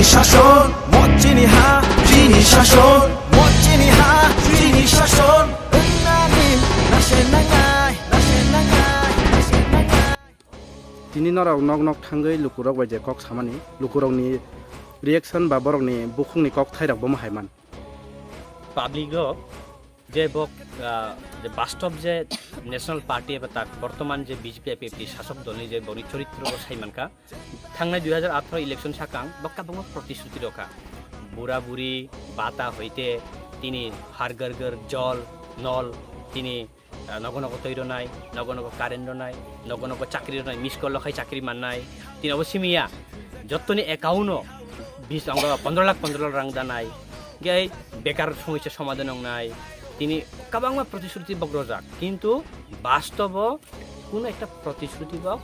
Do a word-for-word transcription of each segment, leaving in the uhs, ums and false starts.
Shason, mo chini ha, chini shason, mo chini ha, chini shason. Wngna ni nase nangnai, nase nangnai, nase nangnai. Tini norok nok nok thangwi lukurok bai je kok samani, lukurokni reaction ba borokni bukhukni kok thairok bomo hai man. Public rok je bok, ah, je bastob je National Party eba tak bortoman je B J P I P F T sasok dolni je boni choritro bo sai mankha, thangnai dui hajar atharo election sakang bo kabangma protisruti rokha. Bura buri bata hoite tini har ghar ghar jol nol tini, ah, nogo nogo twi ronai, nogo nogo current ronai, nogo nogo chakri ronai, miss call lokhai chakri mannai. Tini obo simiya jottoni account o bis ongo pondro lakh pondro lakh rang danai. Gai bekar somosya somadhan wngnai. Tini kabangma protisruti bok rojak, kintu bastobo kuno ekta protisruti bok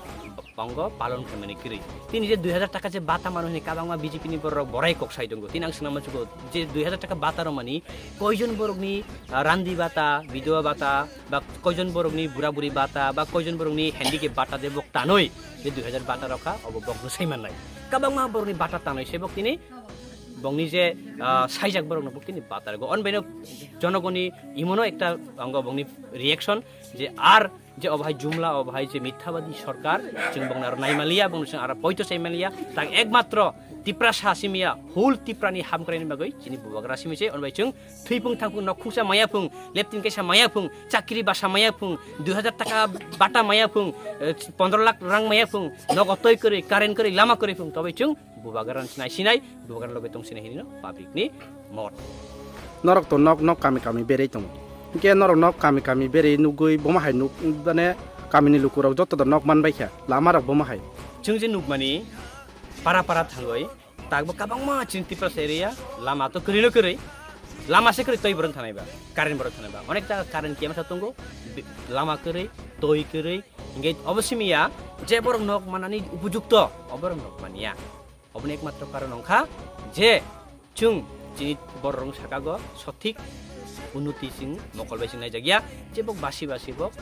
bongo palon khaimani kwrwi. Tini je dui hajar taka je bata mano hini kabangma B J P ni borok borai kok sai tongo. Tini ang swnama chugo je dui hajar taka bata romani koijon borokni, ah, randi bata, bidhoba bata, ba koijon borokni bura buri bata, ba koijon borokni handicap bata je bok tanoi je dui hajar bata rokha, obo bok no sai mannai. Kabangma borokni bata tanoi se bok tini bongni je, ah, saijak borokno bok tini bata rego. On baino jonogoni imono ekta ongo bongni reaction je ar je obo hai jumla, obo hai je mithabadi sorkar, chwng bongni aro naimaliya, bongni chwng aro poito saimaliya, tak ekmatro Tiprasa simiya, whole Tiprani hamkraini bagwi chini bubagra simi se, on bai chwng thwipung thangpung nok khungsa maya phung, leptin kaisa maya phung, chakri basa maya phung, dui hajar taka bata maya phung, eh, pondro lakh rang maya phung, nogo twi kwrwi, current kwrwi, lama kwrwi phung, tobai chwng bubagra nai sinai, bubagra loge tong sinai hinino public ni mot. Norok to nok nok kami kami berei tongo. Hinkhe norok nok kami kami berei nugwi bomo hai nuk, mane kamini lukurok joto to nok man bai kha, lama rok bomo hai. Chwng je nukmani para para thangwi takbo kabangma chini Tiprasa area lama to kwrwi no kwrwi, lama se kwrwi twi borok thanai ba, current borok thanai ba, onek jaga current kiyama sa tongo, bi-, lama kwrwi, twi kwrwi, hinkhe obo simiya je borok nok manani upojukto, oborok nok mania. Oboni ekmatro karon wngkha je chwng chini borok rong sakago sothik unnoti chwng mokol bai chwng naijakya, je bok basi basi bok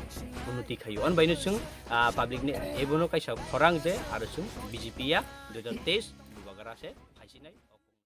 unnoti khaio. On baino chwng, ah, public ni ebono kaisa khorang je aro chwng B J P ya dui hajar teis bubagra se phaisinai.